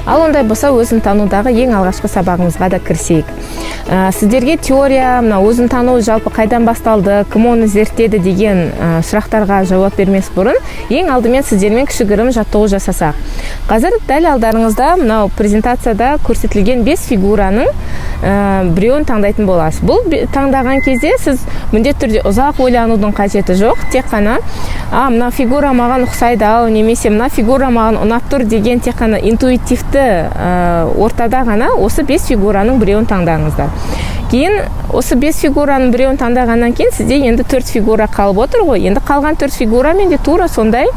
Ал ондай болса, өзін танудағы ең алғашқы сабағымызға да кірісейік. Сіздерге теория, мына өзін тану жалпы қайдан басталды, кім оны зерттеді деген сұрақтарға жауап бермес бұрын, ең алдымен сіздермен кішігірім жаттығу жасасақ. Қазір дәл алдарыңызда мынау презентацияда көрсетілген бес фигураның біреуін таңдайтын боласыз. Бұл таңдаған кезде сіз міндетті түрде ұзақ ойланудың қажеті жоқ. Тек қана «А, мына фигура маған ұқсайды ау» немесе «Мына фигура маған ұнап тұр» деген тек қана интуитивті ортада ғана осы бес фигураның біреуін таңдаңыздар. Кейін осы бес фигураның біреуін таңдағаннан кейін сізде енді төрт фигура қалып отыр ғой. Енді қалған төрт фигурамен де тура сондай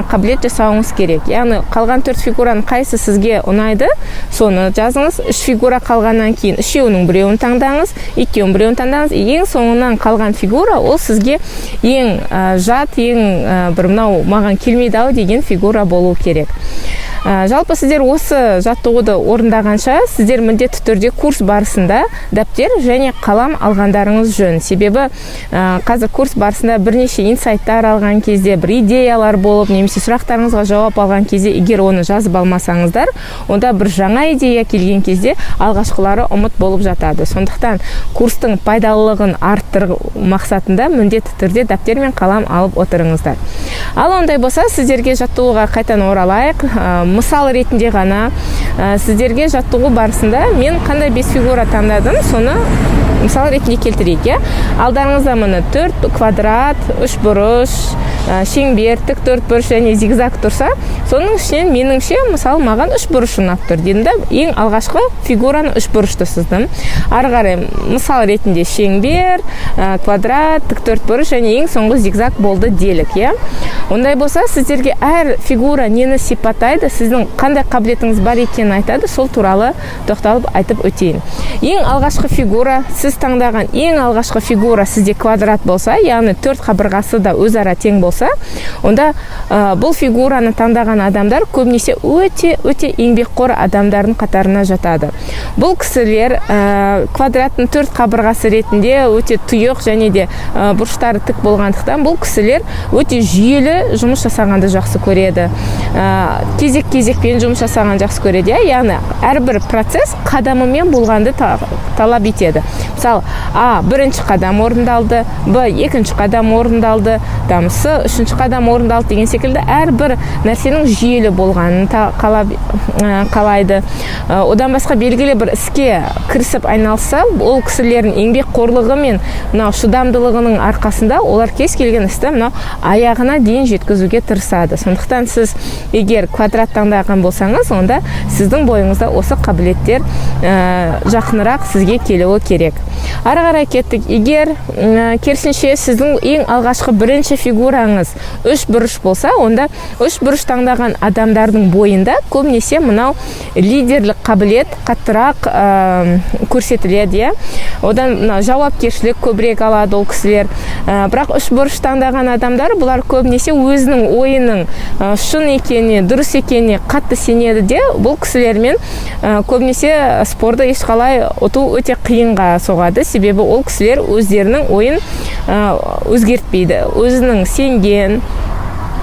қабілет жасауыңыз керек. Яғни қалған төрт фигураның қайсы сізге ұнайды, соны жазыңыз. Үш фигура қалғаннан кейін үшеуінің біреуін таңдаңыз, екеуінің біреуін таңдаңыз. Ең соңынан қалған фигура ол сізге ең жат, ең бір «мынау маған келмейді ау» деген фигура болу керек. Жалпы сіздер осы жаттығуды орындағанша, сіздер міндетті түрде курс барысында дәптер және қалам алғандарыңыз жөн. Себебі қазір курс барысында бірнеше инсайттар алған кезде, бір идеялар болып немесе сұрақтарыңызға жауап алған кезде, егер оны жазып алмасаңыздар, онда бір жаңа идея келген кезде алғашқылары ұмыт болып жатады. Сондықтан курстың пайдалылығын арттыру мақсатында міндетті түрде дәптер мен қалам алып отырыңыздар. Ал ондай болса, сіздерге жаттығуға қайтадан оралайық. Мысал ретінде ғана сіздерге жаттығу барысында мен қандай бес фигура таңдадым, соны мысал ретінде келтірейік, иә. Алдарыңызда, міне, төрт квадрат, үш бұрыш, шеңбер, тік төрт бұрыш және зигзаг тұрса, соның ішінен меніңше, мысалы, маған үш бұрыш ұнап тұр дедім да, ең алғашқы фигураны, үш бұрышты сыздым. Ары қарай мысал ретінде шеңбер, квадрат, тік төрт бұрыш және ең соңғы зигзаг болды делік, иә. Ондай болса, сіздерге әр фигура нені сипаттайды, сіздің қандай қабілетіңіз бар екенін айтады, сол туралы тоқталып айтып өтейін. Ең алғашқы фигура, сіз таңдаған ең алғашқы фигура сізде квадрат болса, яғни төрт қабырғасы да өзара тең болса, онда бұл фигураны таңдаған адамдар көбінесе өте өте еңбекқор адамдардың қатарына жатады. Бұл кісілер квадраттың төрт қабырғасы ретінде өте тұйық және де бұрыштары тік болғандықтан, бұл кісілер өте жүйелі жұмыс жасағанды жақсы көреді, кезек кезекпен жұмыс жасағанды жақсы көреді, иә. Яғни әрбір процесс қадамымен болғанды талап етеді. Мысалы, А бірінші қадам орындалды, Б екінші қадам орындалды, там С үшінші қадам орындалды деген секілді әрбір нәрсенің жүйелі болғанын қалайды. Одан басқа белгілі бір іске кірісіп айналысса, ол кісілердің еңбекқорлығы мен мынау шыдамдылығының арқасында олар кез келген істі мынау аяғына дейін жеткізуге тырысады. Сондықтан сіз егер квадрат таңдаған болсаңыз, онда сіздің бойыңызда осы қабілеттер жақынырақ сізге келуі керек. Ары қарай кеттік. Егер керісінше сіздің ең алғашқы бірінші фигураңыз үш бұрыш болса, онда үш бұрыш таңдаған адамдардың бойында көбінесе мынау лидерлік қабілет қаттырақ көрсетіледі, иә. Одан мына жауапкершілік көбірек алады ол кісілер. Бірақ үш бұрыш таңдаған адамдар, бұлар көбінесе өзінің ойының шын екеніне, дұрыс екеніне қатты сенеді де, бұл кісілермен көбінесе спорды ешқалай ұту өте қиынға соғады. Себебі ол кісілер өздерінің ойын өзгертпейді, өзінің сенген.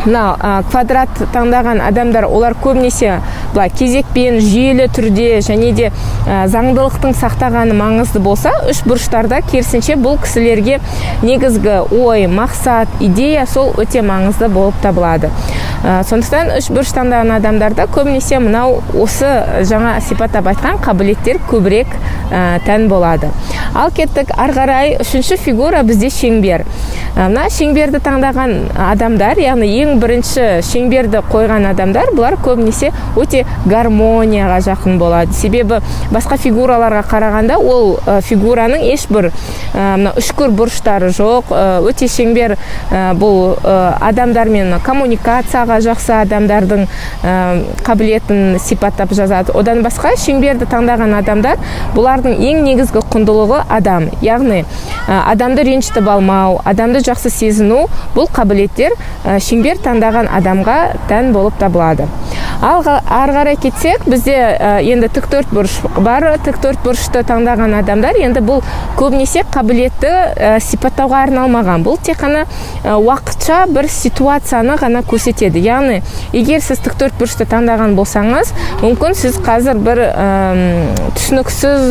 Мына квадрат таңдаған адамдар, олар көбінесе былай кезекпен, жүйелі түрде және де заңдылықтың сақтағаны маңызды болса, үш бұрыштарда керісінше бұл кісілерге негізгі ой, мақсат, идея сол өте маңызды болып табылады. Сондықтан үш бұрыш таңдаған адамдарда көбінесе мынау осы жаңа сипаттап айтқан қабілеттер көбірек тән болады. Ал кеттік ары қарай. Үшінші фигура бізде шеңбер. Мына шеңберді таңдаған адамдар, яғни ең бірінші шеңберді қойған адамдар, бұлар көбінесе өте гармонияға жақын болады. Себебі басқа фигураларға қарағанда ол фигураның ешбір мына үшкір бұрыштары жоқ. Өте шеңбер бұл адамдармен коммуникацияға жақсы адамдардың қабілетін сипаттап жазады. Одан басқа шеңберді таңдаған адамдар, бұлардың ең негізгі құндылығы адам, яғни адамды ренжітіп алмау, адамды жақсы сезіну, бұл қабілеттер шеңбер таңдаған адамға тән болып табылады. Ал ары қарай кетсек, бізде енді тік төрт бұрыш бар. Тік төрт бұрышты таңдаған адамдар, енді бұл көбінесе қабілетті сипаттауға арналмаған. Бұл тек қана уақытша бір ситуацияны ғана көрсетеді. Яғни егер сіз тік төрт бұрышты таңдаған болсаңыз, мүмкін сіз қазір бір түсініксіз,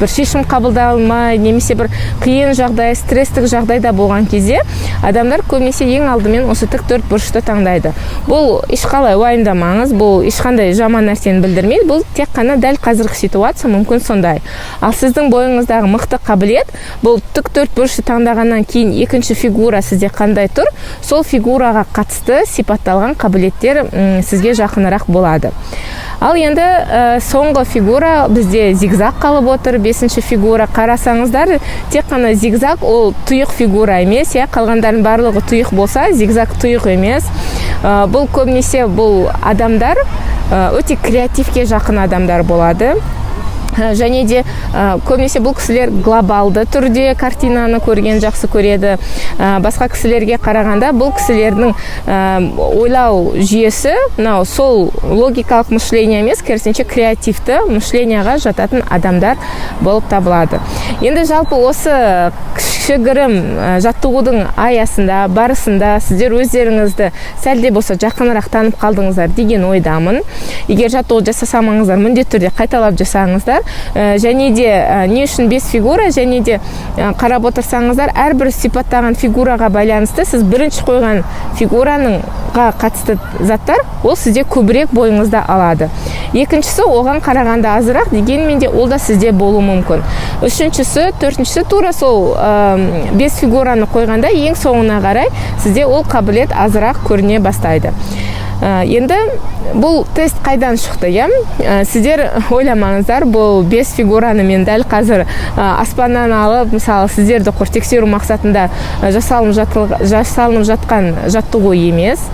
бір шешім қабылдай алмай немесе бір қиын жағдай, стресстік жағдайда болған кезде адамдар көбінесе ең алдымен осы тік төрт бұрышты таңдайды. Бұл ешқалай уайымдамаңыз, бұл ешқандай жаман нәрсені білдірмейді, бұл тек қана дәл қазіргі ситуация мүмкін сондай. Ал сіздің бойыңыздағы мықты қабілет — бұл тік төрт бұрышты таңдағаннан кейін екінші фигура сізде қандай тұр, сол фигураға қатысты сипатталған қабілеттер сізге жақынырақ болады. Ал енді соңғы фигура бізде зигзаг қалып отыр, бесінші фигура. Қарасаңыздар, тек қана зигзаг ол тұйық фигура емес, иә. Қалғандарының барлығы тұйық болса, зигзаг тұйық емес. Бұл көбінесе бұл адамдар өте креативке жақын адамдар болады. Және де көбінесе бұл кісілер глобалды түрде картинаны көрген жақсы көреді. Басқа кісілерге қарағанда бұл кісілердің ойлау жүйесі мынау сол логикалық мышление емес, керісінше креативті мышление ға жататын адамдар болып табылады. Енді жалпы осы кішігірім жаттығудың аясында, барысында сіздер өздеріңізді сәл де болса жақынырақ танып қалдыңыздар деген ойдамын. Егер жаттығу жасасамаңыздар, міндетті түрде қайталап жасаңыздар. Және де не үшін бес фигура? Және де қарап отырсаңыздар, әрбір сипаттаған фигураға байланысты сіз бірінші қойған фигураныңға қатысты заттар ол сізде көбірек бойыңызда алады, екіншісі оған қарағанда азырақ, дегенмен де ол да сізде болуы мүмкін, үшіншісі, төртіншісі. Тура сол бес фигураны қойғанда ең соңына қарай сізде ол қабілет азырақ көріне бастайды. Енді бұл тест қайдан шықты, иә? Сіздер ойламаңыздар, бұл бес фигураны мен дәл қазір аспаннан алып, мысалы, сіздерді құр тексеру мақсатында жасалынып жатқан жаттығу емес.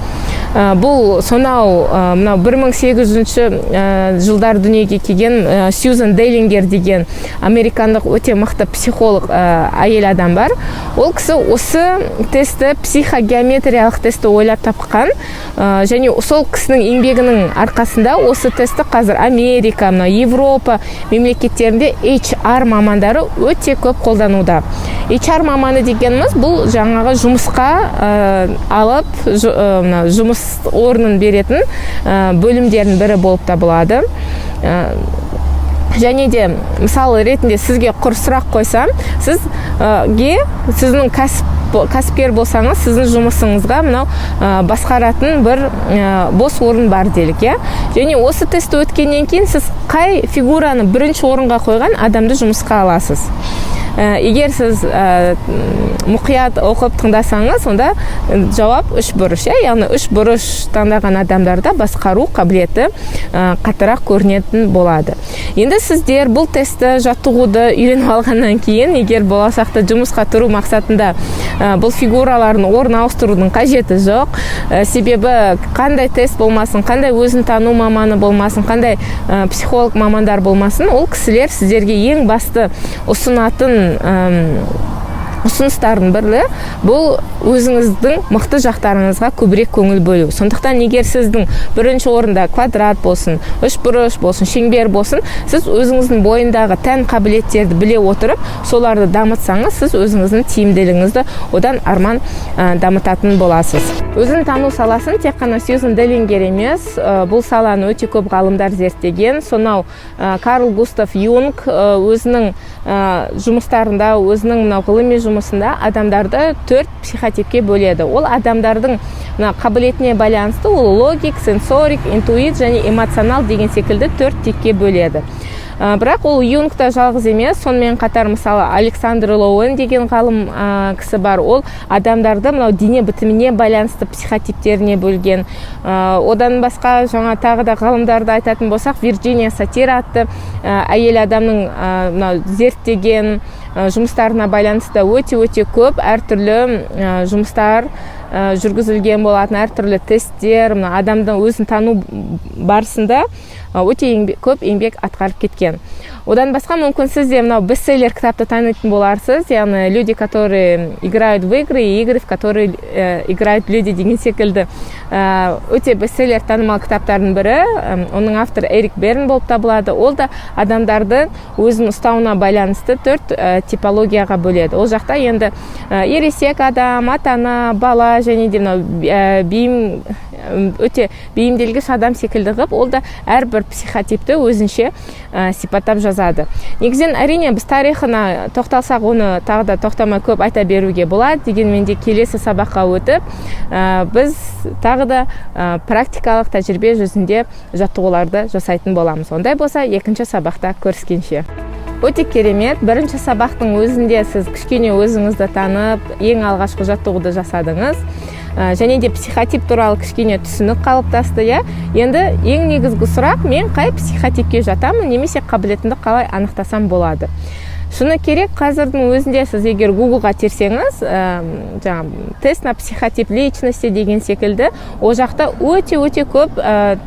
Бұл сонау мынау 1800 жылдар дүниеге келген Сьюзан Делингер деген американдық өте мықты психолог әйел адам бар. Ол кісі осы тестті, психогеометриялық тестті ойлап тапқан. Және сол кісінің еңбегінің арқасында осы тестті қазір Америка, мына Европа мемлекеттерінде HR мамандары өте көп қолдануда. HR маманы дегеніміз — бұл жаңағы жұмысқа алып, мына жұмыс орнын беретін бөлімдердің бірі болып табылады. Және де мысалы ретінде сізге құр сұрақ қойсам, сізге, сіздің кәсіпкер болсаңыз, сіздің жұмысыңызға мынау басқаратын бір бос орын бар делік, иә. Және осы тестті өткеннен кейін сіз қай фигураны бірінші орынға қойған адамды жұмысқа аласыз? Егер сіз мұқият оқып тыңдасаңыз, онда жауап үш бұрыш, иә. Яғни үш бұрыш таңдаған адамдарда басқару қабілеті қаттырақ көрінетін болады. Енді сіздер бұл тестті, жаттығуды үйреніп алғаннан кейін, егер болашақта жұмысқа тұру мақсатында, бұл фигуралардың орын ауыстырудың қажеті жоқ. Себебі қандай тест болмасын, қандай өзін тану маманы болмасын, қандай психолог мамандар болмасын, ол кісілер сіздерге ең басты ұсынатын ұсыныстардың бірі — бұл өзіңіздің мықты жақтарыңызға көбірек көңіл бөлу. Сондықтан егер сіздің бірінші орында квадрат болсын, үшбұрыш болсын, шеңбер болсын, сіз өзіңіздің бойындағы тән қабілеттерді біле отырып, соларды дамытсаңыз, сіз өзіңіздің тиімділігіңізді одан арман дамытатын боласыз. Өзін тану саласын тек қана Сьюзен Делингер емес, бұл саланы өте көп ғалымдар зерттеген. Сонау Карл Густав Юнг өзінің жұмыстарында, өзінің мынау ғылыми жұмысында адамдарды төрт психотипке бөледі. Ол адамдардың мына қабілетіне байланысты ол логик, сенсорик, интуит және эмоционал деген секілді төрт типке бөледі. Бірақ ол Юнг та жалғыз емес, сонымен қатар, мысалы, Александр Лоуэн деген ғалым кісі бар, ол адамдарды мынау дене бітіміне байланысты психотиптеріне бөлген. Одан басқа жаңа тағы да ғалымдарды айтатын болсақ, Вирджиния Сатир атты әйел адамның мынау зерттеген жұмыстарына байланысты өте өте көп әртүрлі жұмыстар жүргізілген болатын, әртүрлі тесттер. Мына адамның өзін тану барысында Өте көп еңбек атқарып кеткен. Одан басқа, мүмкін, сіз де мынау бестселлер кітапты танитын боларсыз, яғни «Люди, которые играют в игры, и игры, в которые играют люди» деген секілді, өте бестселлер, танымал кітаптардың бірі. Оның авторы Эрик Берн болып табылады. Ол да адамдарды өзін ұстауына байланысты төрт типологияға бөледі. Ол жақта енді ересек адам, ата ана, бала және де мынау бейім, өте бейімделгіш адам секілді қылып, ол да әрбір психотипті өзінше сипаттап жазады. Негізінен, әрине, біз тарихына тоқталсақ, оны тағы да тоқтамай көп айта беруге болады. Дегенмен де келесі сабаққа өтіп, біз тағы да практикалық тәжірибе жүзінде жаттығуларды жасайтын боламыз. Ондай болса, екінші сабақта көріскенше! Өте керемет! Бірінші сабақтың өзінде сіз кішкене өзіңізді танып, ең алғашқы жаттығуды жасадыңыз және де психотип туралы кішкене түсінік қалыптасты, иә. Енді ең негізгі сұрақ: мен қай психотипке жатамын немесе қабілетімді қалай анықтасам болады? Шыны керек, қазірдің өзінде сіз егер Гуглға терсеңіз, жаңағы «тест на психотип личности» деген секілді, ол жақта өте өте көп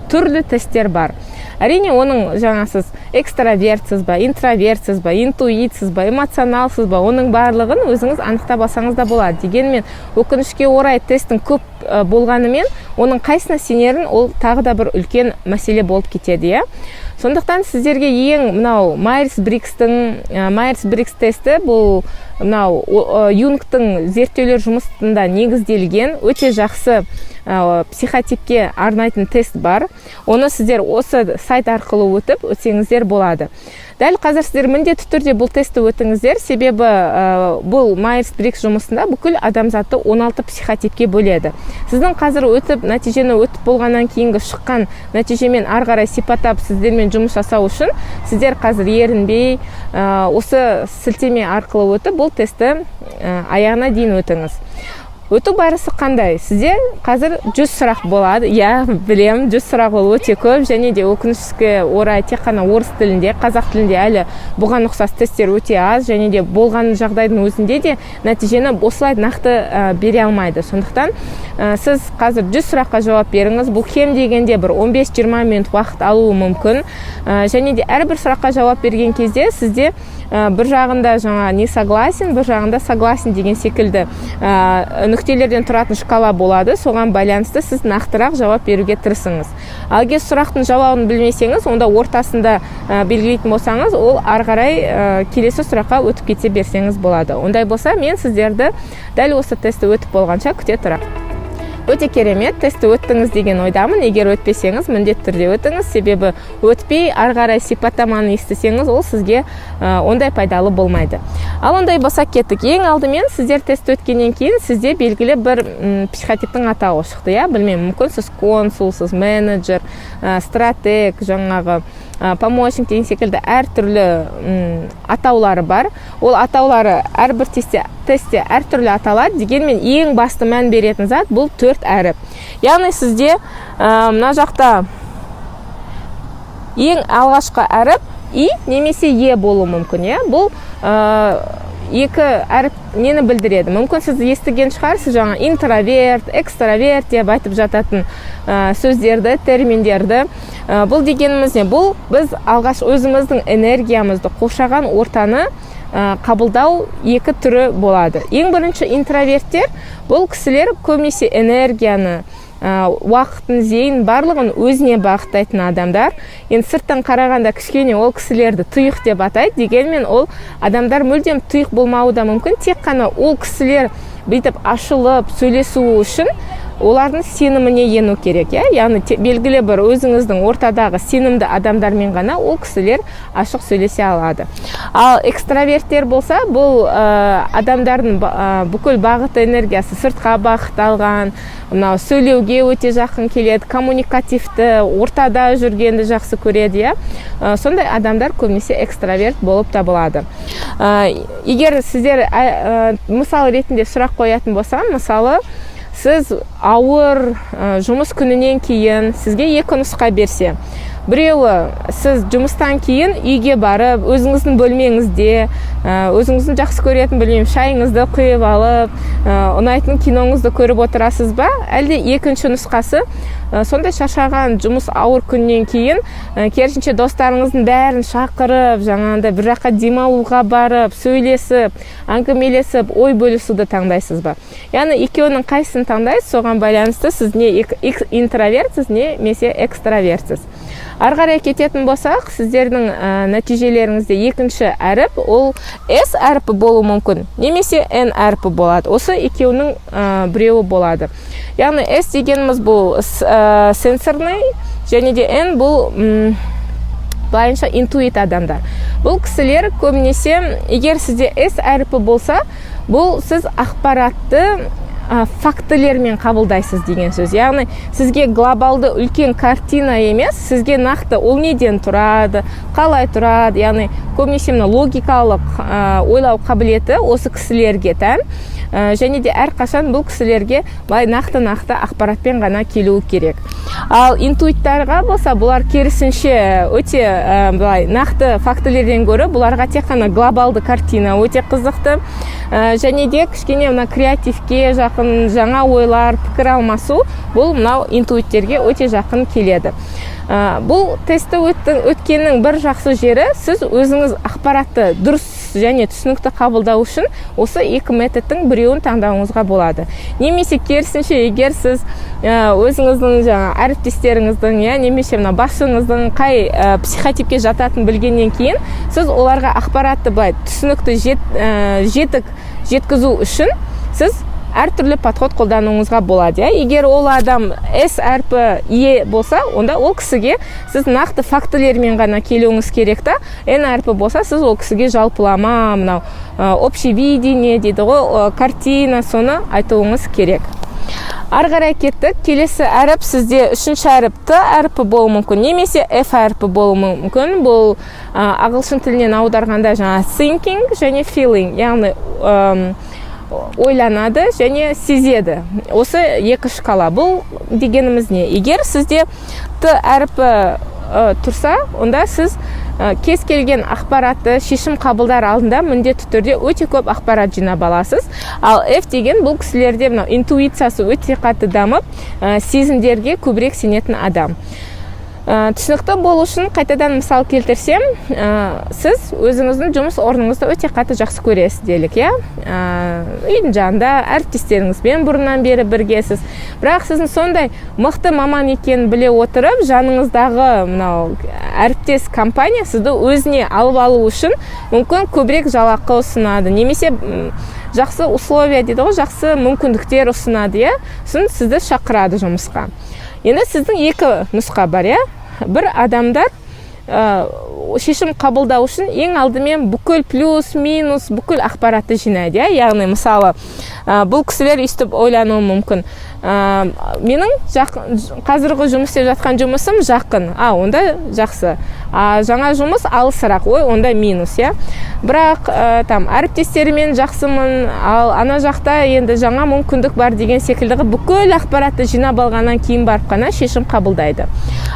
түрлі тесттер бар. Әрине, оның жаңа сіз экстравертсіз ба, интровертсіз ба, интуитсіз ба, эмоционалсыз ба, оның барлығын өзіңіз анықтап алсаңыз да болады. Дегенмен, өкінішке орай, тесттің көп болғанымен, оның қайсысына сенерін, ол тағы да бір үлкен мәселе болып кетеді, иә. Сондықтан сіздерге ең мынау Майерс Брикс тесті, бұл мынау Юнгтың зерттеулер жұмысында негізделген өте жақсы психотипке арнайтын тест бар. Оны сіздер осы сайт арқылы өтіп өтсеңіздер болады. Дәл қазір сіздер міндетті түрде бұл тестті өтіңіздер, себебі бұл Майерс Брикс жұмысында бүкіл адамзатты 16 психотипке бөледі. Сіздің қазір өтіп, нәтижені өтіп болғаннан кейінгі шыққан нәтижемен ары қарай сипаттап, сіздермен жұмыс жасау үшін сіздер қазір ерінбей осы сілтеме арқылы өтіп, бұл тестті аяғына дейін өтіңіз. Өту барысы қандай? Сізде қазір 100 сұрақ болады. Иә, білем, 100 сұрақ ол өте көп және де, өкінішке орай, тек қана орыс тілінде. Қазақ тілінде әлі бұған ұқсас тесттер өте аз және де болған жағдайдың өзінде де нәтижені осылай нақты бере алмайды. Сондықтан сіз қазір 100 сұраққа жауап беріңіз. Бұл кем дегенде бір 15-20 минут уақыт алуы мүмкін. Және де әрбір сұраққа жауап берген кезде сізде бір жағында жаңа «не согласен», бір жағында «согласен» деген секілді нүктелерден тұратын шкала болады. Соған байланысты сіз нақтырақ жауап беруге тырысыңыз. Ал егер сұрақтың жауабын білмесеңіз, онда ортасында белгілейтін болсаңыз, ол ары қарай келесі сұраққа өтіп кете берсеңіз болады. Ондай болса, мен сіздерді дәл осы тестті өтіп болғанша күте тұрамын. Өте керемет! Тестті өттіңіз деген ойдамын. Егер өтпесеңіз, міндетті түрде өтіңіз, себебі өтпей ары қарай сипаттаманы естісеңіз, ол сізге ондай пайдалы болмайды. Ал ондай болса, кеттік. Ең алдымен сіздер тест өткеннен кейін сізде белгілі бір психотиптің атауы шықты, иә. Білмеймін, мүмкін, сіз консулсыз, менеджер, стратег, жаңағы помощник деген секілді әртүрлі атаулары бар. Ол атаулары әрбір тестте әртүрлі аталады. Дегенмен ең басты мән беретін зат бұл төрт әріп. Яғни сізде мына жақта ең алғашқы әріп И немесе Е болуы мүмкін, иә. Бұл екі әріп нені білдіреді? Мүмкін, сіз естіген шығарсыз жаңа интроверт, экстраверт деп айтып жататын сөздерді, терминдерді. Бұл дегеніміз не? Бұл біз алғаш өзіміздің энергиямызды, қоршаған ортаны қабылдау екі түрі болады. Ең бірінші интроверттер. Бұл кісілер көбінесе энергияны, уақытын, зейін, барлығын өзіне бағыттайтын адамдар. Енді сырттан қарағанда кішкене ол кісілерді тұйық деп атайды. Дегенмен ол адамдар мүлдем тұйық болмауы да мүмкін. Тек қана ол кісілер бүйтіп ашылып сөйлесу үшін олардың сеніміне ену керек, иә. Яғни белгілі бір өзіңіздің ортадағы сенімді адамдармен ғана ол кісілер ашық сөйлесе алады. Ал экстраверттер болса, бұл адамдардың бүкіл бағыты, энергиясы сыртқа бағытталған, мынау сөйлеуге өте жақын келеді, коммуникативті ортада жүргенді жақсы көреді, иә. Сондай адамдар көбінесе экстраверт болып табылады. Егер сіздер мысал ретінде сұрақ қоятын болсам, мысалы, сіз ауыр жұмыс күнінен кейін сізге екі нұсқа берсе Біреуі: сіз жұмыстан кейін үйге барып, өзіңіздің бөлмеңізде өзіңіздің жақсы көретін, білмеймін, шайыңызды құйып алып, ұнайтын киноңызды көріп отырасыз ба, әлде екінші нұсқасы, сондай шаршаған жұмыс ауыр күннен кейін керісінше достарыңыздың бәрін шақырып, жаңағындай бір жаққа демалуға барып, сөйлесіп, әңгімелесіп, ой бөлісуді таңдайсыз ба? Яғни екеуінің қайсысын таңдайсыз, соған байланысты сіз не интровертсіз, немесе экстравертсіз. Ары қарай кететін болсақ, сіздердің нәтижелеріңізде екінші әріп ол S әрпі болуы мүмкін немесе N әрпі болады. Осы екеуінің біреуі болады. Яғни S дегеніміз бұл сенсорный, және де N бұл былайынша интуит адамдар. Бұл кісілер көбінесе, егер сізде S әрпі болса, бұл сіз ақпаратты фактілермен қабылдайсыз деген сөз. Яғни сізге глобалды үлкен картина емес, сізге нақты ол неден тұрады, қалай тұрады. Яғни көбінесе мына логикалық ойлау қабілеті осы кісілерге тән. Және де әрқашан бұл кісілерге былай нақты нақты ақпаратпен ғана келуі керек. Ал интуиттарға болса, бұлар керісінше өте былай нақты фактілерден гөрі бұларға тек қана глобалды картина өте қызықты. Және де кішкене мына креативке жақын, жаңа ойлар, пікір алмасу, бұл мынау интуиттерге өте жақын келеді. Бұл тестті өткеннің бір жақсы жері: сіз өзіңіз ақпаратты дұрыс және түсінікті қабылдау үшін осы екі методтың біреуін таңдауыңызға болады. Немесе керісінше, егер сіз өзіңіздің жаңа әріптестеріңіздің, иә, немесе мына басшыңыздың қай психотипке жататынын білгеннен кейін, сіз оларға ақпаратты былай түсінікті жетік жеткізу үшін сіз әртүрлі подход қолдануыңызға болады, иә. Егер ол адам S әрпі Е болса, онда ол кісіге сіз нақты фактілермен ғана келуіңіз керек та. N әрпі болса, сіз ол кісіге жалпылама, мынау общее видение дейді ғой, картина, соны айтуыңыз керек. Ары қарай кеттік. Келесі әріп сізде үшінші әріп Т әрпі болуы мүмкін немесе F әрпі болуы мүмкін. Бұл ағылшын тілінен аударғанда жаңа thinking және feeling, яғни ойланады және сезеді. Осы екі шкала. Бұл дегеніміз не? Егер сізде Т әрпі тұрса, онда сіз кез келген ақпаратты шешім қабылдар алдында міндетті түрде өте көп ақпарат жинап аласыз. Ал F деген бұл кісілерде мынау интуициясы өте қатты дамып, сезімдерге көбірек сенетін адам. Түсінікті болу үшін қайтадан мысал келтірсем, сіз өзіңіздің жұмыс орныңызды өте қатты жақсы көресіз делік, иә. Үйдің жанында, әріптестеріңізбен бұрыннан бері біргесіз. Бірақ сіздің сондай мықты маман екенін біле отырып, жаныңыздағы мынау әріптес компания сізді өзіне алып алу үшін мүмкін көбірек жалақы ұсынады немесе жақсы условия дейді ғой, жақсы мүмкіндіктер ұсынады, иә. Сосын сізді шақырады жұмысқа. Енді сіздің екі нұсқа бар, иә. Бір адамдар шешім қабылдау үшін ең алдымен бүкіл плюс минус бүкіл ақпаратты жинайды, иә. Яғни мысалы, бұл кісілер өйстіп ойлануы мүмкін: менің жақын, қазіргі жұмыс істеп жатқан жұмысым жақын, а онда жақсы, а жаңа жұмыс алысырақ, ой, онда минус, иә. Бірақ там әріптестеріммен жақсымын, ал ана жақта енді жаңа мүмкіндік бар деген секілді қылып бүкіл ақпаратты жинап алғаннан кейін барып қана шешім қабылдайды.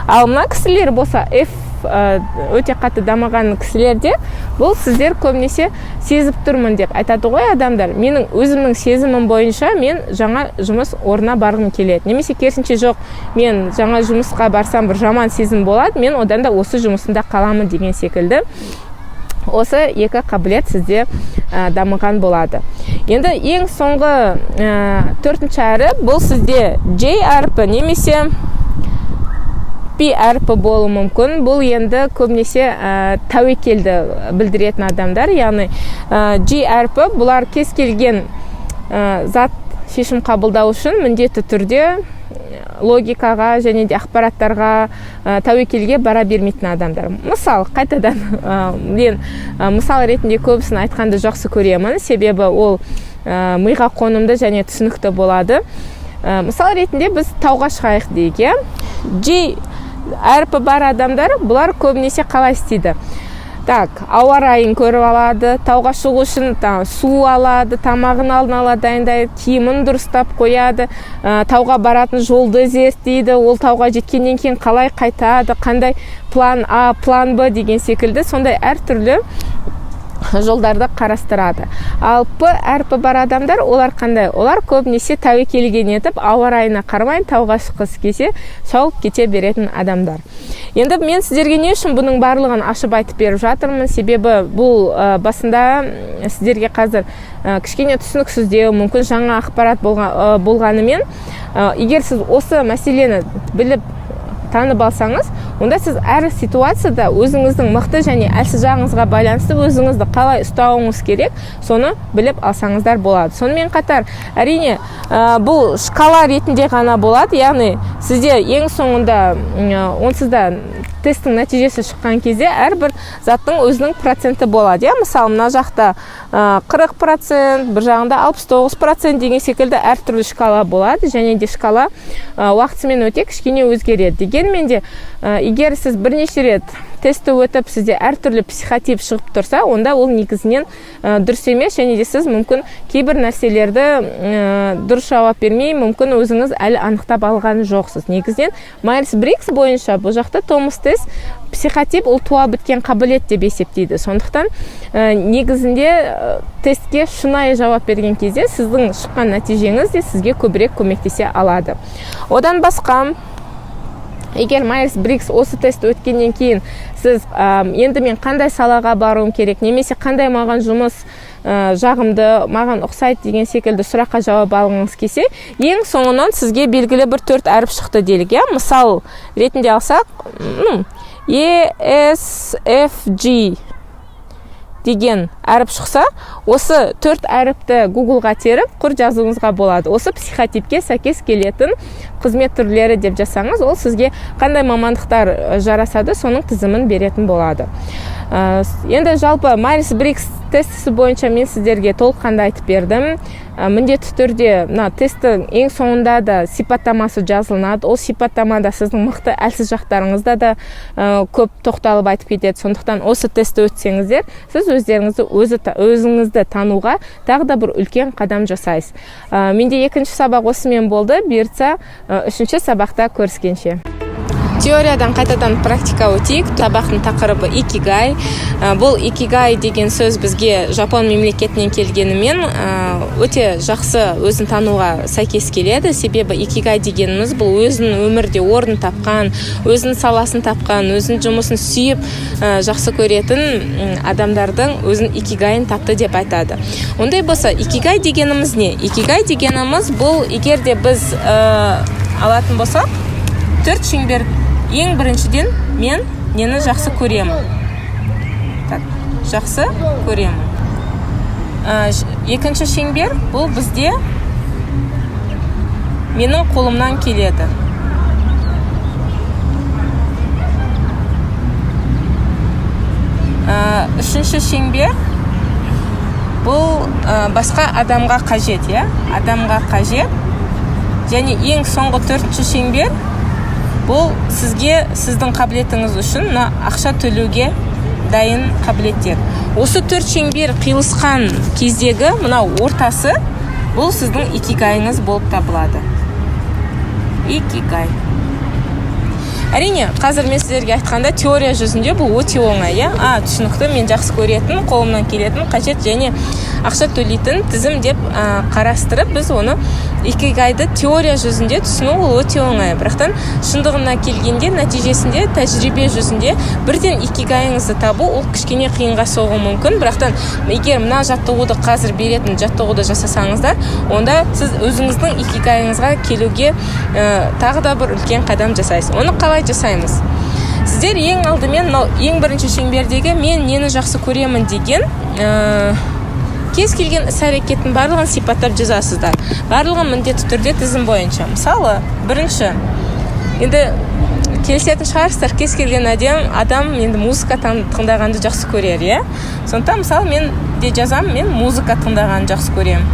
Ал мына кісілер болса, F өте қатты дамыған кісілерде, бұл сіздер көбінесе сезіп тұрмын деп айтады ғой адамдар. Менің өзімнің сезімім бойынша мен жаңа жұмыс орнына барғым келеді немесе керісінше, жоқ, мен жаңа жұмысқа барсам, бір жаман сезім болады, мен одан да осы жұмысымда қаламын деген секілді. Осы екі қабілет сізде дамыған болады. Енді ең соңғы төртінші әріп, бұл сізде J әрпі немесе P әрпі болуы мүмкін. Бұл енді көбінесе тәуекелді білдіретін адамдар. Яғни J әрпі, бұлар кез келген зат шешім қабылдау үшін міндетті түрде логикаға және де ақпараттарға, тәуекелге бара бермейтін адамдар. Мысал, қайтадан мен мысал ретінде көбісін айтқанды жақсы көремін, себебі ол миға қонымды және түсінікті болады. Мысал ретінде біз тауға шығайық дейік, иә. J әрпі бар адамдар, бұлар көбінесе қалай істейді? Так, ауа райын көріп алады, тауға шығу үшін су алады, тамағын алдын ала дайындайды, киімін дұрыстап қояды, тауға баратын жолды зерттейді, ол тауға жеткеннен кейін қалай қайтады, қандай план А, план Б деген секілді сондай әртүрлі жолдарды қарастырады. Ал П әрпі бар адамдар, олар қандай? Олар көбінесе тәуекелге нетіп, ауа райына қарамай тауға шыққысы келсе, шауып кете беретін адамдар. Енді мен сіздерге не үшін бұның барлығын ашып айтып беріп жатырмын? Себебі бұл басында сіздерге қазір кішкене түсініксіздеу, мүмкін жаңа ақпарат болғанымен, егер сіз осы мәселені біліп танып алсаңыз, онда сіз әр ситуацияда өзіңіздің мықты және әлсіз жағыңызға байланысты өзіңізді қалай ұстауыңыз керек, соны біліп алсаңыздар болады. Сонымен қатар, әрине, бұл шкала ретінде ғана болады, яғни сізде ең соңында онсыз да тесттің нәтижесі шыққан кезде әрбір заттың өзінің проценті болады. Иә, мысалы, мына жақта 40%, бір жағында 69% деген секілді әртүрлі шкала болады, және де шкала уақытысымен өте кішкене өзгереді. Дегенмен де, егер сіз бірнеше рет тестті өтіп, сізде әртүрлі психотип шығып тұрса, онда ол негізінен дұрыс емес, және де сіз мүмкін кейбір нәрселерді дұрыс жауап бермей, мүмкін өзіңіз әлі анықтап алған жоқсыз. Негізінен Майерс-Бриггс бойынша бұл жақта Томас тест психотип ол туа біткен қабілет деп есептейді. Сондықтан негізінде тестке шынайы жауап берген кезде сіздің шыққан нәтижеңіз де сізге көбірек көмектесе алады. Одан басқа, егер Майерс-Бриггс осы тестті өткеннен кейін сіз енді мен қандай салаға баруым керек, немесе қандай маған жұмыс жағымды, маған ұқсайды деген секілді сұраққа жауап алғыңыз келсе, ең соңынан сізге белгілі бір 4 әріп шықты делік, иә? Мысал ретінде алсақ, E, S, F, G деген әріп шықса, осы 4 әріпті Google-ға теріп, құр жазуыңызға болады. Осы психотипке сәйкес келетін қызмет түрлері деп жазсаңыз, ол сізге қандай мамандықтар жарасады, соның тізімін беретін болады. Енді жалпы Майерс-Бриггс тестісі бойынша мен сіздерге толыққанды айтып бердім. Міндетті түрде мына тесттің ең соңында да сипаттамасы жазылынады. Ол сипаттамада сіздің мықты, әлсіз жақтарыңызда да көп тоқталып айтып кетеді. Сондықтан осы тестті өтсеңіздер, сіз өзіңізді тануға тағы да бір үлкен қадам жасайсыз. Менде екінші сабақ осымен болды. Бұйыртса, үшінші сабақта көріскенше. Теориядан қайтадан практика өтейік. Сабақтың тақырыбы икигай. Бұл икигай деген сөз бізге Жапон мемлекетінен келгенімен, өте жақсы өзін тануға сәйкес келеді. Себебі икигай дегеніміз бұл өзінің өмірде орын тапқан, өзінің саласын тапқан, өзінің жұмысын сүйіп, жақсы көретін адамдардың өзінің икигайын тапты деп айтады. Ондай болса, икигай дегеніміз не? Икигай дегеніміз бұл, егер де біз алатын болсақ, 4 шеңбер. Ең біріншіден, мен нені жақсы көремін? Так, жақсы көремін. Екінші шеңбер бұл бізде менің қолымнан келеді. Үшінші шеңбер бұл басқа адамға қажет, иә? Адамға қажет. Және ең соңғы төртінші шеңбер бұл сізге, сіздің қабілетіңіз үшін мына ақша төлеуге дайын қабілеттер. Осы 4 шеңбер қиылысқан кездегі мынау ортасы бұл сіздің икигайыңыз болып табылады. Икигай. Әрине, қазір мен сіздерге айтқанда теория жүзінде бұл өте оңай, иә? Түсінікті, мен жақсы көретін, қолымнан келетін, қажет және ақша төлейтін тізім деп қарастырып, біз оны икигайды теория жүзінде түсіну ол өте оңай. Бірақтан шындығына келгенде, нәтижесінде тәжірибе жүзінде бірден икигайыңызды табу ол кішкене қиынға соғуы мүмкін. Бірақтан егер мына жаттығуды, қазір беретін жаттығуды жасасаңыздар, онда сіз өзіңіздің икигайыңызға келуге тағы да бір үлкен қадам жасайсыз. Оны қалай жасаймыз? Сіздер ең алдымен мынау ең бірінші шеңбердегі мен нені жақсы көремін деген кез келген іс-әрекеттің барлығын сипаттап жазасыздар. Барлығын міндетті түрде тізім бойынша. Мысалы, бірінші, енді келісетін шығарсыздар, кез келген адам енді музыка тыңдағанды жақсы көрер, иә? Сондықтан, мысалы, мен де жазамын, мен музыка тыңдағанды жақсы көремін.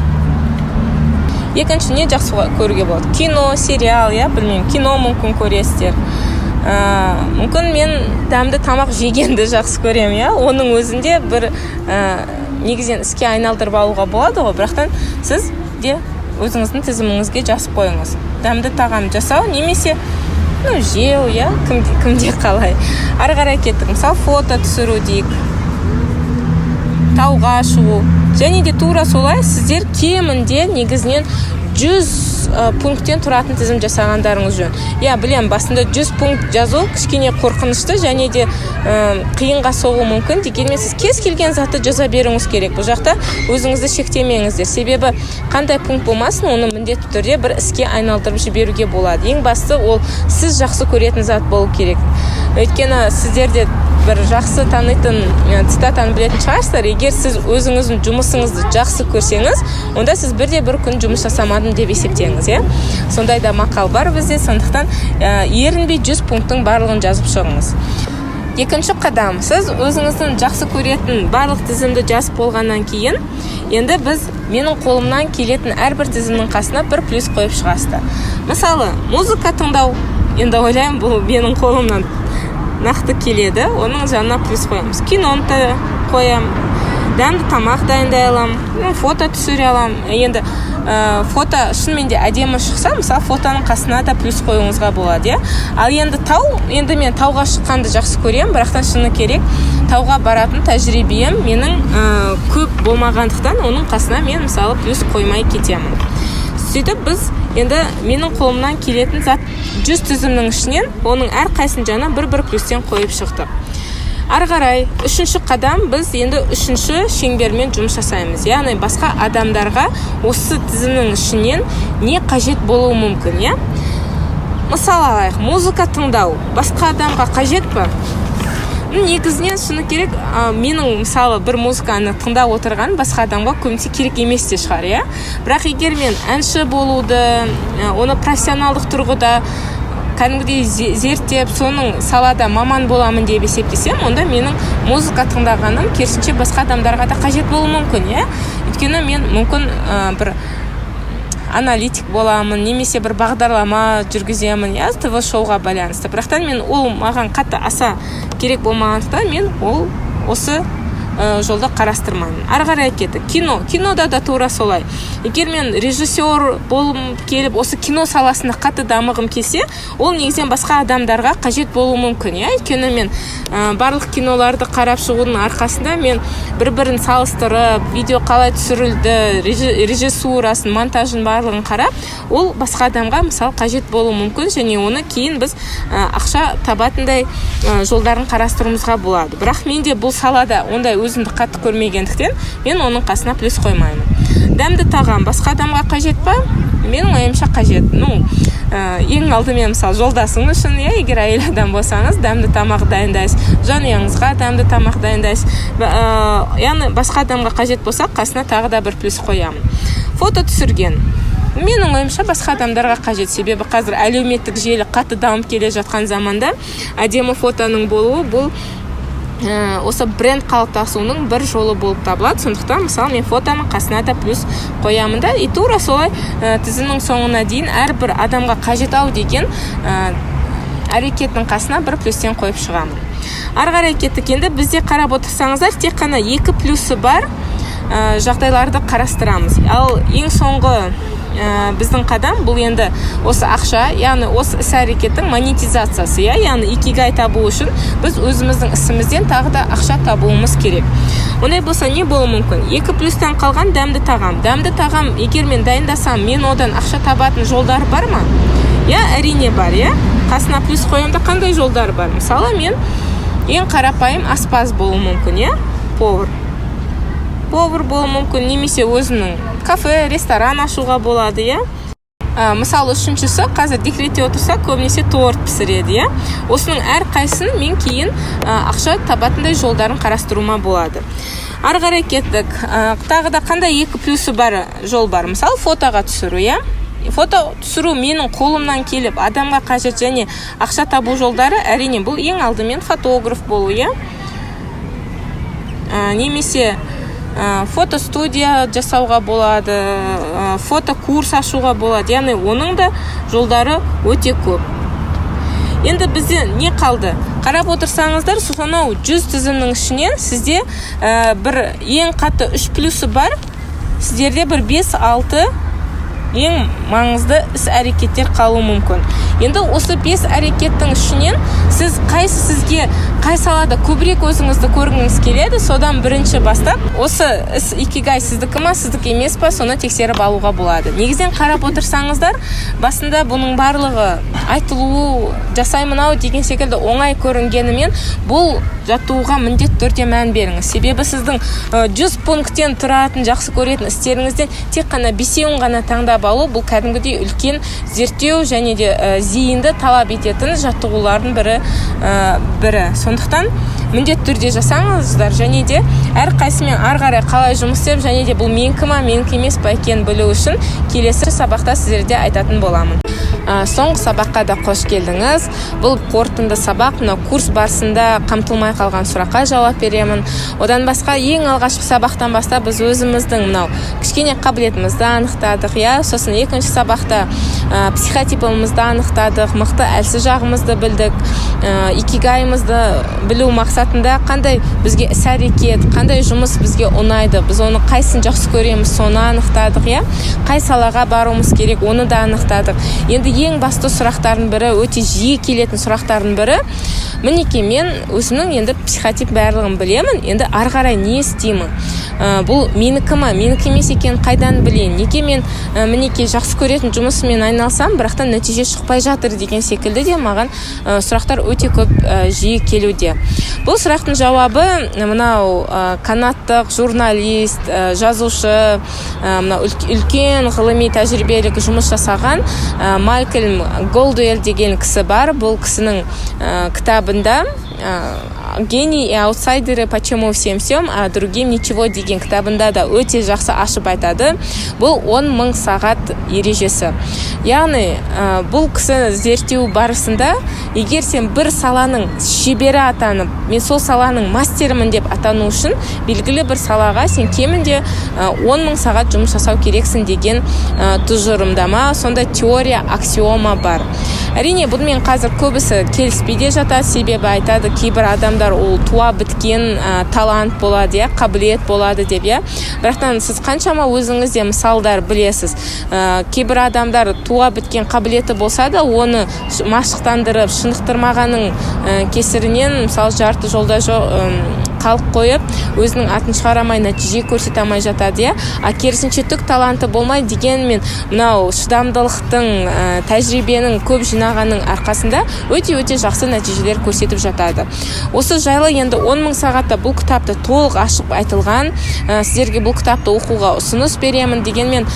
Екінші, не жақсы көруге болады? Кино, сериал, иә, білмеймін, кино мүмкін көресіздер. Мүмкін мен дәмді тамақ жегенді жақсы көремін, иә, оның өзінде бір негізінен іске айналдырып алуға болады ғой. Бірақтан сіз де өзіңіздің тізіміңізге жазып қойыңыз: дәмді тағам жасау немесе, ну, жеу, иә, кімде қалай. Ары қарай кеттік. Мысалы, фото түсіру дейік, тауға шығу. Және де тура солай сіздер кемінде негізінен 100 пункттен тұратын тізім жасағандарыңыз жөн. Иә, білемін, басында 100 пункт жазу кішкене қорқынышты және де қиынға соғуы мүмкін. Дегенмен сіз кез келген затты жаза беруіңіз керек. Бұл жақта өзіңізді шектемеңіздер, себебі қандай пункт болмасын, оны міндетті түрде бір іске айналдырып жіберуге болады. Ең бастысы, ол сіз жақсы көретін зат болу керек. Өйткені сіздер де бір жақсы танитын цитатаны білетін шығарсыздар: егер сіз өзіңіздің жұмысыңызды жақсы көрсеңіз, онда сіз бірде бір күн жұмыс жасамадым деп есептеңіз, иә. Сондай да мақал бар бізде. Сондықтан ерінбей 100 пункттың барлығын жазып шығыңыз. Екінші қадам: сіз өзіңіздің жақсы көретін барлық тізімді жазып болғаннан кейін, енді біз менің қолымнан келетін әрбір тізімнің қасына бір плюс қойып шығасыздар. Мысалы, музыка тыңдау. Енді ойлаймын, бұл менің қолымнан нақты келеді, оның жанына плюс қоямыз. Киноны да қоямын, дәмді тамақ дайындай аламын, ну, фото түсіре аламын. Енді фото шынымен де әдемі шықса, мысалы, фотоның қасына да плюс қоюыңызға болады, иә. Ал енді тау, енді мен тауға шыққанды жақсы көремін, бірақтан шыны керек, тауға баратын тәжірибем менің көп болмағандықтан, оның қасына мен, мысалы, плюс қоймай кетемін. Сөйтіп біз енді менің қолымнан келетін зат 100 тізімнің ішінен оның әрқайсының жанына бір бір плюстен қойып шықтық. Ары қарай үшінші қадам: біз енді үшінші шеңбермен жұмыс жасаймыз, яғни басқа адамдарға осы тізімнің ішінен не қажет болуы мүмкін, иә. Мысал алайық: музыка тыңдау басқа адамға қажет па? Ну, негізінен, шыны керек, менің, мысалы, бір музыканы тыңдап отырған басқа адамға көбінесе керек емес те шығар, иә. Бірақ егер мен әнші болуды, оны профессионалдық тұрғыда кәдімгідей зерттеп, соның салада маман боламын деп есептесем, онда менің музыка тыңдағаным керісінше басқа адамдарға да қажет болуы мүмкін, иә. Өйткені мен мүмкін бір аналитик боламын немесе бір бағдарлама жүргіземін, иә, ТВ шоуға байланысты. Бірақтан мен ол маған қатты аса керек болмағандықтан, мен ол осы жолды қарастырмаймын. Ары қарай кеттік. Кино. Кинода да тура солай. Егер мен режиссер болғым келіп, осы кино саласында қатты дамығым келсе, ол негізінен басқа адамдарға қажет болуы мүмкін, иә. Өйткені мен барлық киноларды қарап шығудың арқасында мен бір бірін салыстырып, видео қалай түсірілді, режиссурасын, монтажын, барлығын қарап, ол басқа адамға, мысалы, қажет болуы мүмкін және оны кейін біз ақша табатындай жолдарын қарастыруымызға болады. Бірақ менде бұл салада ондай өзімді қатты көрмегендіктен, мен оның қасына плюс қоймаймын. Дәмді тағам басқа адамға қажет па? Менің ойымша, қажет. Ну, ең алдымен, мысалы, жолдасың үшін, иә. Егер әйел адам болсаңыз, дәмді тамақ дайындайсыз, жанұяңызға дәмді тамақ дайындайсыз. Яғни басқа адамға қажет болса, қасына тағы да бір плюс қоямын. Фото түсірген, менің ойымша, басқа адамдарға қажет, себебі қазір әлеуметтік желі қатты дамып келе жатқан заманда әдемі фотоның болуы бұл осы бренд қалыптасуының бір жолы болып табылады. Сондықтан, мысалы, мен фотоның қасына да плюс қоямын да. И тура солай тізімнің соңына дейін әрбір адамға қажет ау деген әрекеттің қасына бір плюстен қойып шығамын. Ары қарай кеттік. Енді бізде, қарап отырсаңыздар, тек қана екі плюсы бар жағдайларды қарастырамыз. Ал ең соңғы біздің қадам бұл енді осы ақша, яғни осы іс әрекеттің монетизациясы, иә. Яғни икигай табу үшін біз өзіміздің ісімізден тағы да ақша табуымыз керек. Ондай болса, не болуы мүмкін? Екі плюстан қалған дәмді тағам. Дәмді тағам егер мен дайындасам, мен одан ақша табатын жолдар бар ма? Иә, әрине, бар, иә. Қасына плюс қоямын да. Қандай жолдар бар? Мысалы, мен ең қарапайым аспаз болуым мүмкін, иә, повар болуы мүмкін немесе өзімнің кафе, ресторан ашуға болады, иә. Мысалы, үшіншісі, қазір декретте отырса, көбінесе торт пісіреді, иә. Осының әрқайсысын мен кейін ақша табатындай жолдарын қарастыруыма болады. Ары қарай кеттік. Тағы да қандай екі плюсы бар жол бар? Мысалы, фотоға түсіру, иә. Фото түсіру менің қолымнан келіп, адамға қажет және ақша табу жолдары, әрине, бұл ең алдымен фотограф болу, иә, немесе фотостудия жасауға болады, фотокурс ашуға болады. Яғни оның да жолдары өте көп. Енді бізде не қалды? Қарап отырсаңыздар, сонау 100 тізімнің ішінен сізде бір ең қатты үш плюсы бар, сіздерде бір 5-6 ең маңызды іс әрекеттер қалуы мүмкін. Енді осы бес әрекеттің ішінен сіз қайсы, сізге қай салада көбірек өзіңізді көргіңіз келеді, содан бірінші бастап, осы іс икигай сіздікі ма, сіздікі емес па, соны тексеріп алуға болады. Негізінен қарап отырсаңыздар, басында бұның барлығы айтылуы, жасаймын ау деген секілді оңай көрінгенімен, бұл жаттығуға міндетті түрде мән беріңіз. Себебі сіздің 100 пункттен тұратын жақсы көретін істеріңізден тек қана бесеуін ғана таңдап алу — бұл кәдімгідей үлкен зерттеу және де зейінді талап ететін жаттығулардың бірі. Сондықтан міндетті түрде жасаңыздар және де әрқайсысымен ары қарай қалай жұмыс істеп және де бұл менікі ма, менікі емес па екенін білу үшін келесі сабақта сіздерде айтатын боламын. Соңғы сабаққа да қош келдіңіз. Бұл қорытынды сабақ. Мынау курс барысында қамтылмай қалған сұраққа жауап беремін. Одан басқа, ең алғашқы сабақтан бастап біз өзіміздің мынау кішкене қабілетімізді анықтадық, иә. Сосын екінші сабақта психотипімізді анықтадық, мықты, әлсіз жағымызды білдік. Икигайымызды білу мақсатында қандай бізге іс әрекет, қандай жұмыс бізге ұнайды, біз оны қайсысын жақсы көреміз, соны анықтадық, иә. Қай салаға баруымыз керек, оны да анықтадық. Енді ең басты сұрақтардың бірі, өте жиі келетін сұрақтардың бірі: мінекей, мен өзімнің енді психотип барлығын білемін, енді ары қарай не істеймін? Бұл менікі ма, менікі емес екенін қайдан білейін? Неге мен мінекей, жақсы көретін жұмысыммен айналысамын, бірақтан нәтиже шықпай жатыр деген секілді де маған сұрақтар өте көп, жиі келуде. Бұл сұрақтың жауабы мынау канадтық журналист, жазушы, мынау үлкен ғылыми тәжірибелік жұмыс жасаған Малькольм Голдуэлл деген кісі бар. Бұл кісінің кітабында, «Гении и аутсайдеры: почему всем все, а другим ничего» деген кітабында да өте жақсы ашып айтады. Бұл 10 мың сағат ережесі. Яғни бұл кісі зерттеу барысында, егер сен бір саланың шебері атанып, мен сол саланың мастерімін деп атану үшін, белгілі бір салаға сен кемінде 10 мың сағат жұмыс жасау керексің деген тұжырымдама, сондай теория, аксиома бар. Әрине, бұнымен қазір көбісі келіспей де жатады, себебі айтады, кейбір адамдар ол туа біткен талант болады, иә, қабілет болады деп, иә. Бірақтан сіз қаншама өзіңіз де мысалдар білесіз, кейбір адамдар туа біткен қабілеті болса да, оны машықтандырып, шынықтырмағанның кесірінен, мысалы, жарты жолда қалып қойып, өзінің атын шығара алмай, нәтиже көрсете алмай жатады, иә. А керісінше, түк таланты болмай, дегенмен мынау шыдамдылықтың, тәжірибенің көп жинағанның арқасында өте өте жақсы нәтижелер көрсетіп жатады. Осы жайлы енді 10 мың сағатта бұл кітапта толық ашып айтылған. Сіздерге бұл кітапты оқуға ұсыныс беремін. Дегенмен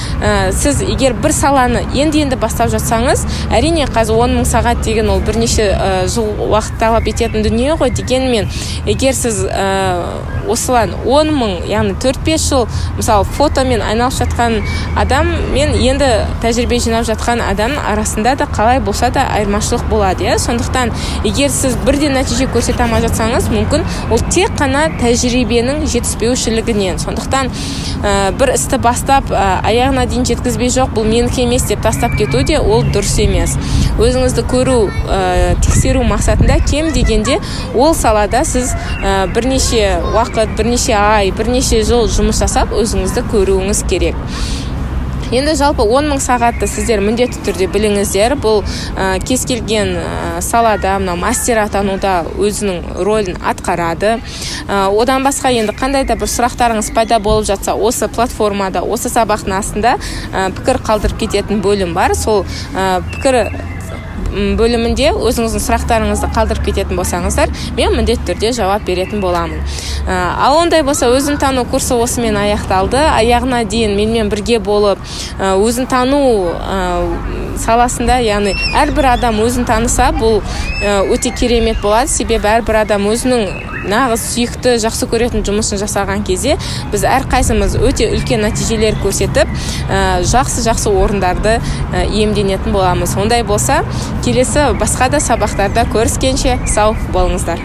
сіз егер бір саланы енді енді бастап жатсаңыз, әрине, қазір 10 мың сағат деген ол бірнеше жыл уақыт талап ететін дүние ғой. Дегенмен егер сіз осылай 10 мың, яғни 4-5 жыл, мысалы, фотомен айналысып жатқан адам мен енді тәжірибе жинап жатқан адамның арасында да қалай болса да айырмашылық болады, иә. Сондықтан егер сіз бірден нәтиже көрсете алмай жатсаңыз, мүмкін, ол тек қана тәжірибенің жетіспеушілігінен. Сондықтан бір істі бастап, аяғына дейін жеткізбей, жоқ, бұл менікі емес деп тастап кету де ол дұрыс емес. Өзіңізді көру, тексеру мақсатында кем дегенде ол салада сіз бірнеше уақыт, бірнеше ай, бірнеше жыл жұмыс жасап, өзіңізді көруіңіз керек. Енді жалпы 10 мың сағатты сіздер міндетті түрде біліңіздер. Бұл кез келген салада мынау мастер атануда өзінің рөлін атқарады. Одан басқа, енді қандай да бір сұрақтарыңыз пайда болып жатса, осы платформада, осы сабақтың астында пікір қалдырып кететін бөлім бар. Сол пікір бөлімінде өзіңіздің сұрақтарыңызды қалдырып кететін болсаңыздар, мен міндетті түрде жауап беретін боламын. Ал ондай болса, өзін тану курсы осымен аяқталды. Аяғына дейін менімен бірге болып, өзін тану саласында, яғни әрбір адам өзін таныса, бұл өте керемет болады. Себебі әрбір адам өзінің нағыз сүйікті, жақсы көретін жұмысын жасаған кезде, біз әрқайсымыз өте үлкен нәтижелер көрсетіп, жақсы жақсы орындарды иемденетін боламыз. Ондай болса, келесі басқа да сабақтарда көріскенше, сау болыңыздар.